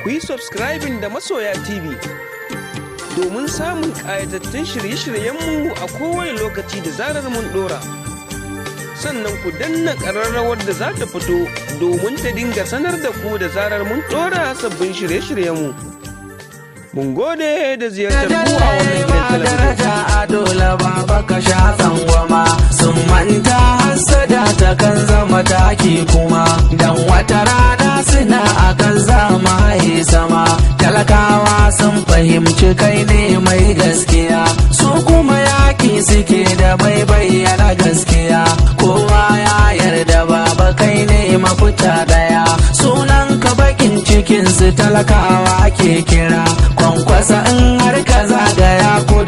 Ku yi subscribing da Masoya TV domin samun ƙayatattun shirye-shiryenmu a kowane lokaci da zarar mun ɗora. Sannan ku danna ƙararrawar da za ta fito domin ta dinga sanar da ku da zarar mun ɗora sabbin shirye-shiryenmu. Mun gode da ziyartar ku a wannan gidan talabijin. Daraja a dole, baba, ka sha tsangwama. Sun manta hassada ta kan zama taki kuma, dan wata rana suna akan zama haye sama. Talakawa sun fahimci kai ne mai gaskiya, su kuma yaki suke da bai bayyana gaskiya. Kowa ya yarda, baba, kai ne mafita daya. Sunan ka bakin cikin su talakawa ke kira Kwankwasa in har ka zagaya ko